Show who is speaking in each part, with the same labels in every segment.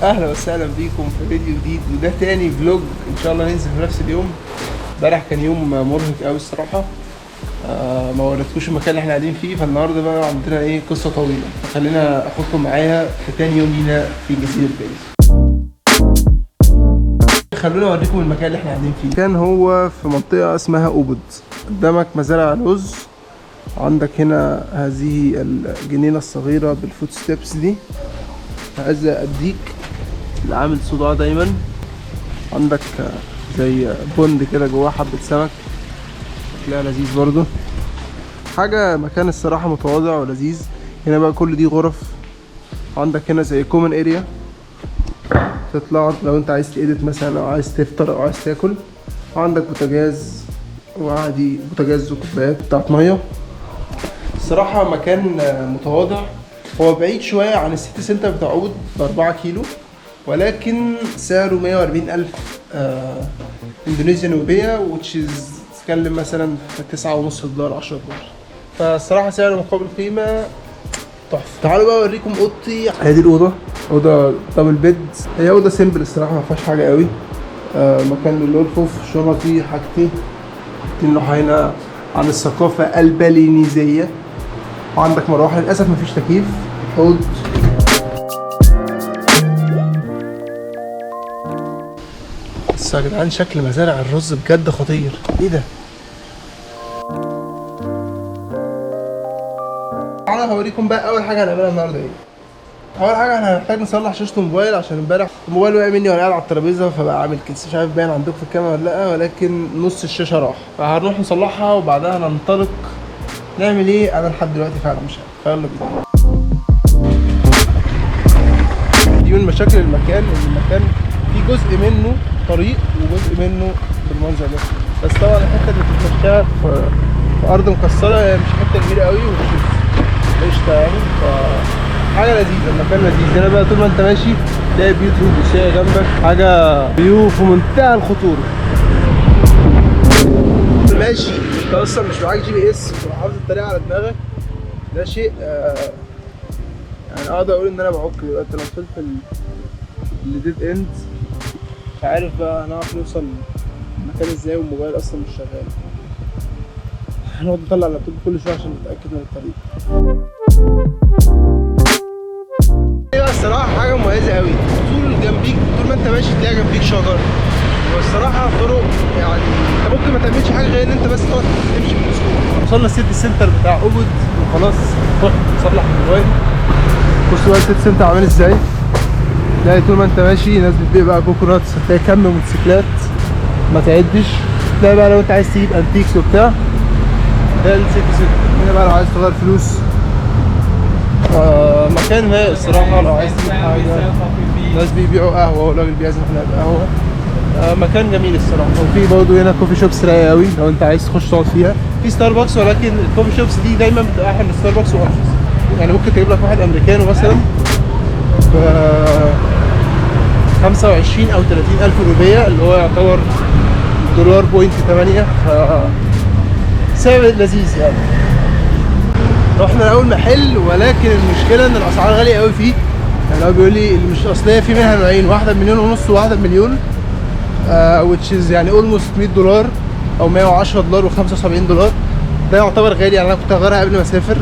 Speaker 1: اهلا وسهلا بيكم في فيديو جديد، وده تاني vlog ان شاء الله ننزل في نفس اليوم. امبارح كان يوم مرهق قوي الصراحة، ما وريتكوش المكان اللي احنا قاعدين فيه. فالنهارده بقى عندنا ايه قصة طويلة، فخلينا اخدكم معايا في تاني يوم لينا في جزيرة بالي. خلونا اوريكم المكان اللي احنا قاعدين فيه. كان هو في منطقة اسمها اوبود، قدامك مزارع رز، عندك هنا هذه الجنينة الصغيرة بال footsteps دي، هذا الديك اللي عامل صداع دايما، عندك زي pond كده جواه حبة سمك، شكلها لذيذ برضو. حاجة مكان الصراحة متواضع ولذيذ. هنا بقى كل دي غرف، عندك هنا زي common area تطلع لو انت عايز ت edit مثلا او عايز تفطر او عايز تاكل. وعندك بوتاجاز، وعادي بوتاجاز وكوبايات بتاعت مية. الصراحة مكان متواضع، هو بعيد شوية عن ال city center بتاع أوبود ب4 كيلو، ولكن سعره 140 ألف Indonesian روبية، which is تتكلم مثلا في 9.5 دولار، 10 دولار. فالصراحة سعر مقابل قيمة تحفة. تعالوا بقى أوريكم أوضتي. هذه الأوضة أوضة double bed، هي أوضة simple الصراحة، ما فيهاش حاجة قوي. مكان للأرفف، شنطي، حاجتي. حاطين لوحة هنا عن الثقافة البالينيزية، وعندك مروحة، للأسف مفيش تكييف. حوض. بس يا جدعان شكل مزارع الرز بجد خطير، ايه ده؟ تعالوا هوريكم بقى اول حاجة هنعملها النهارده ايه. اول حاجة احنا هنحتاج نصلح شاشة الموبايل، عشان امبارح الموبايل وقع مني وانا قاعد على الترابيزة، فبقى عامل كده، مش عارف باين عندكم في الكاميرا ولا لا، ولكن نص الشاشة راح. فهنروح نصلحها وبعدها ننطلق نعمل ايه انا لحد دلوقتي فعلا مش عارف. فيلا بينا. دي من مشاكل المكان، ان المكان في جزء منه طريق وجزء منه بالمنظر ده، بس طبعا الحتة اللي بتتمشاها في ارض مكسرة هي مش حتة كبيرة قوي ومش قشطه يعني. ف حاجة لذيذة، المكان لذيذ. هنا بقى طول ما انت ماشي تلاقي بيوت روسية جنبك، حاجة view في منتهى الخطورة. ماشي انت اصلا مش معاك GPS وحافظ الطريق على دماغك، ده شيء يعني اقدر اقول ان انا بعك دلوقتي. انا وصلت ل dead end، مش عارف بقى هنعرف نوصل المكان ازاي والموبايل اصلا مش شغال. هنقعد نطلع اللابتوب كل شوية عشان نتاكد من الطريق. ايه بقى الصراحة حاجة مميزة قوي، طول جنبيك طول ما انت ماشي تلاقي جنبيك شجر، والصراحة طرق يعني انت ممكن ما تعملش حاجة غير ان انت بس تقعد تمشي بالاسلوب. وصلنا ال city center بتاع اوبود وخلاص رحت نصلح الموبايل. بصوا بقى ال city center عامل ازاي. تلاقي طول ما انت ماشي ناس بتبيع بقى coconuts، هتلاقي كم موتوسيكلات ما تعدش. تلاقي بقى لو انت عايز تجيب antiques وبتاع، ده ال city center. هنا بقى لو عايز تغير فلوس، مكان رايق الصراحة. لو عايز تجيب حاجة، ناس بيبيعوا قهوة والراجل بيعزم احنا قهوة. مكان جميل الصراحة. وفي برضه هنا coffee shops رايقة قوي لو انت عايز تخش تقعد فيها. في ستاربكس، ولكن ال coffee shops دي دايما بتبقى احلى من ستاربكس وارخص. يعني ممكن تجيب لك واحد امريكانو مثلا ب 25 او 30 الف روبيه، اللي هو يعتبر دولار point 8، ف سعر لذيذ يعني. رحنا الاول محل، ولكن المشكلة ان الاسعار غالية قوي فيه. يعني هو بيقول لي اللي مش اصلية في منها نوعين، واحدة بمليون ونص وواحدة بمليون، which is يعني almost 100 دولار او 110 دولار و75 دولار. ده يعتبر غالي يعني. انا كنت هغيرها قبل ما اسافر،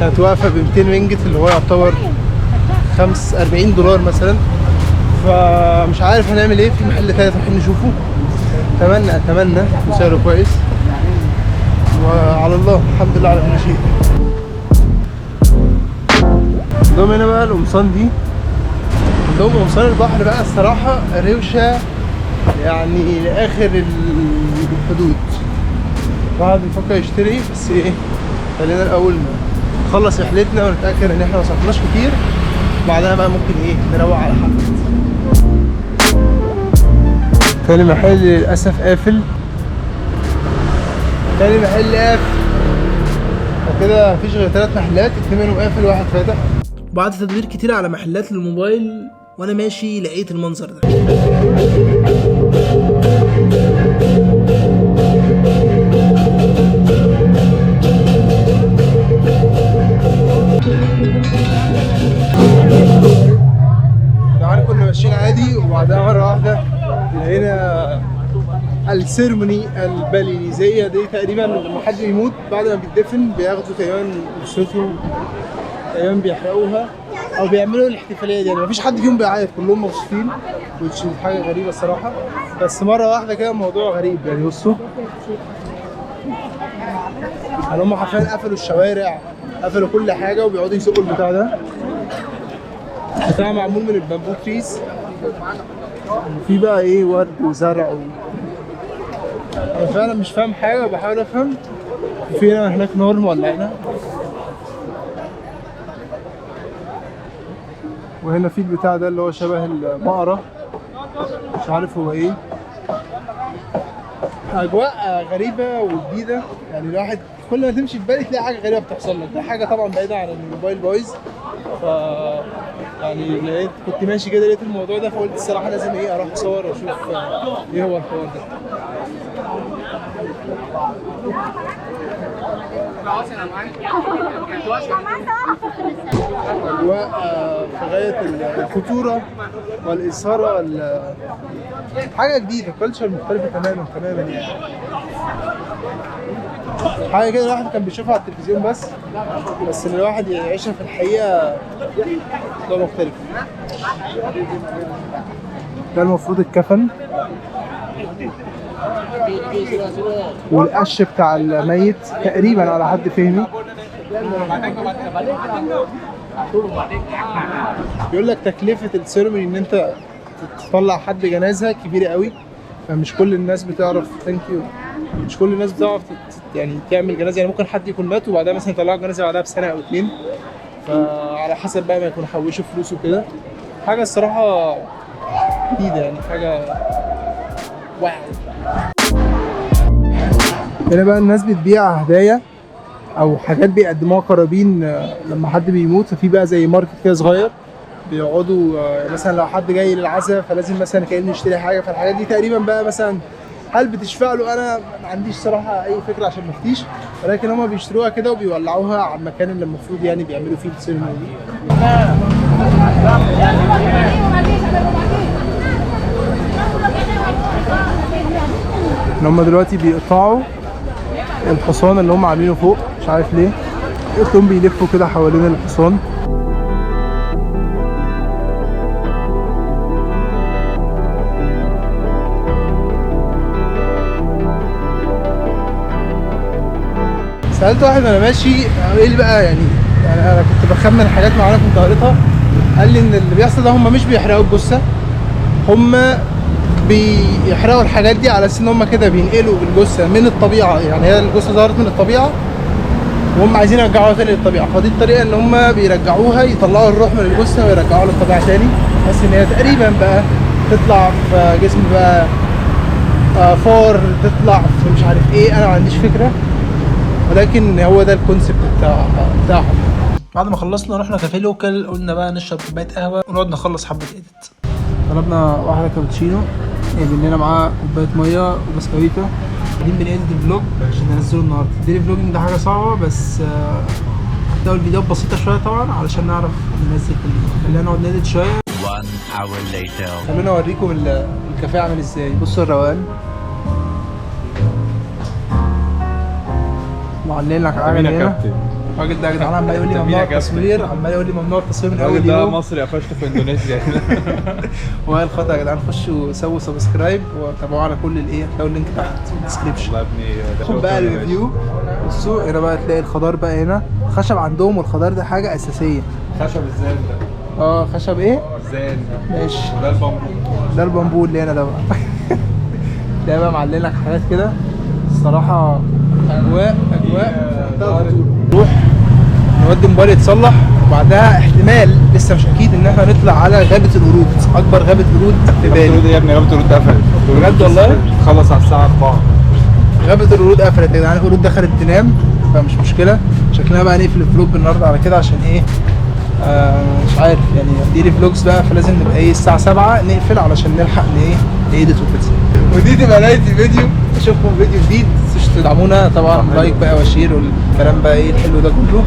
Speaker 1: كانت واقفة ب 200 رينجت، اللي هو يعتبر 45 دولار مثلا. فمش عارف هنعمل ايه. في محل تالت رايحين نشوفه، اتمنى سعره كويس، وعلى الله الحمد لله على كل شيء. عندهم هنا بقى القمصان دي، عندهم قمصان البحر بقى الصراحة روشة يعني لآخر الحدود. الواحد بيفكر يشتري، بس ايه، خلينا الأول نخلص رحلتنا ونتأكد إن احنا ما صرفناش كتير، بعدها بقى ممكن ايه نروق على حد. تاني محل للأسف قافل، تاني محل قافل، وكده مفيش غير 3 محلات، 2 منهم قافل وواحد فاتح.
Speaker 2: بعد تدوير كتير على محلات الموبايل وانا ماشي لقيت المنظر ده.
Speaker 1: ده ال ceremony البالينيزية دي. تقريبا لما حد يموت بعد ما بيتدفن بياخدوا تقريبا جثته، تقريبا بيحرقوها او بيعملوا الاحتفالية دي. يعني مفيش حد فيهم بيعيط، كلهم مبسوطين، which is حاجة غريبة الصراحة. بس مرة واحدة كده الموضوع غريب يعني. بصوا يعني هم حرفيا قفلوا الشوارع، قفلوا كل حاجة، وبيقعدوا يسوقوا البتاع ده. بتاع معمول من ال bamboo trees، وفي بقى ايه ورد وزرع انا فعلا مش فاهم حاجة، بحاول افهم. في هنا هناك نار مولعينها، وهنا في البتاع ده اللي هو شبه المقرة، مش عارف هو ايه. اجواء غريبة وجديدة يعني، الواحد كل ما تمشي في بالي تلاقي حاجة غريبة بتحصل لك. ده حاجة طبعا بعيدة عن الموبايل بايظ، ف يعني لقيت كنت ماشي كده لقيت الموضوع ده، فقلت الصراحة لازم ايه اروح اصور واشوف ايه هو الحوار ده. اجواء في غاية الخطورة والاثاره، حاجة جديدة، culture مختلفة تماما تماما يعني. حاجة كده الواحد كان بيشوفها على التلفزيون بس ان الواحد يعيشها في الحقيقة ده مختلف. ده المفروض الكفن والقش بتاع الميت تقريبا على حد فهمي. بيقول لك تكلفة ال ceremony ان انت تطلع حد جنازه كبيرة قوي، فمش كل الناس بتعرف. thank you. مش كل الناس بتعرف يعني تعمل جنازه، يعني ممكن حد يكون مات وبعدها مثلا يطلعوا جنازه بعدها بسنة او اتنين، فعلى حسب بقى ما يكون حوشوا فلوس وكده. حاجة الصراحة جديدة يعني، حاجة wow. هنا بقى الناس بتبيع هدايا او حاجات بيقدموها قرابين لما حد بيموت. ففي بقى زي market كده صغير بيقعدوا مثلا لو حد جاي للعزاء فلازم مثلا كأنه يشتري حاجة، فالحاجات دي تقريبا بقى مثلا هل بتشفع له؟ انا ما عنديش صراحة اي فكرة عشان ما افتيش، ولكن هما بيشتروها كده وبيولعوها على المكان اللي المفروض يعني بيعملوا فيه ال ceremony دي. ان هما دلوقتي بيقطعوا الحصان اللي هم عاملينه فوق، مش عارف ليه لقيتهم بيلفوا كده حوالين الحصان. سألت واحد وانا ماشي ايه اللي بقى يعني انا كنت بخمن حاجات معينة كنت قريتها، قال لي ان اللي بيحصل ده هم مش بيحرقوا الجثة، هم بيحرقوا الحاجات دي على اساس ان هم كده بينقلوا الجثة من الطبيعة، يعني هي الجثة ظهرت من الطبيعة وهم عايزين يرجعوها تاني للطبيعة، فدي الطريقة ان هم بيرجعوها، يطلعوا الروح من الجثة ويرجعوها للطبيعة تاني، بس ان هي تقريبا بقى تطلع في جسم بقى فار، تطلع في مش عارف ايه، انا ما عنديش فكرة، ولكن هو ده ال concept بتاعهم.
Speaker 2: بعد ما خلصنا رحنا كافيه local، قلنا بقى نشرب كوباية قهوة ونقعد نخلص حبه edit.
Speaker 1: طلبنا واحدة كابتشينو جايبين لنا معاه كوباية مية وبسكويته. قاعدين بن edit vlog عشان ننزله النهارده. daily vlogging ده حاجة صعبة، بس هتلاقوا الفيديوهات بسيطة شوية طبعا علشان نعرف ننزل كل يوم. خلينا نقعد ن edit شوية.
Speaker 3: 1 hour later.
Speaker 1: خلونا اوريكم الكافيه عامل ازاي. بصوا الروقان، معلين لك عامل هنا. الراجل ده يا جدعان عمال يقول لي ممنوع التصوير، عمال يقول لي ممنوع التصوير من اول يوم.
Speaker 4: ده مصري قفشته في اندونيسيا.
Speaker 1: وائل خطا يا جدعان، خشوا سووا subscribe وتابعوه على كل الايه، هتلاقوا ال link تحت في ال description.
Speaker 4: والله يا ابني
Speaker 1: خد بقى ال review. بصوا هنا بقى تلاقي الخضار بقى هنا، خشب عندهم، والخضار ده حاجة اساسية.
Speaker 4: خشب الزان ده.
Speaker 1: خشب ايه؟
Speaker 4: زان.
Speaker 1: ماشي.
Speaker 4: وده البامبو.
Speaker 1: ده البامبو اللي هنا ده بقى. ده بقى معلق لك حاجات كده الصراحة، اجواء اجواء. نروح نودي موبايل يتصلح، وبعدها احتمال لسه مش اكيد ان احنا نطلع على غابه القرود، اكبر غابه قرود في بالي.
Speaker 4: القرود يا ابني، غابه القرود قفلت
Speaker 1: بجد والله؟
Speaker 4: خلص على الساعة 4.
Speaker 1: غابه القرود قفلت يا جدعان، القرود دخلت تنام، فمش مشكلة. شكلنا بقى نقفل ال vlog النهارده على كده عشان ايه؟ مش عارف يعني، daily vlogs بقى، فلازم نبقى ايه الساعة 7 نقفل علشان نلحق ايه ن edit وكده. ودي تبقى نهاية الفيديو، اشوفكم في فيديو جديد. متنسوش تدعمونا طبعا، like بقى و share والكلام بقى ايه الحلو ده كله.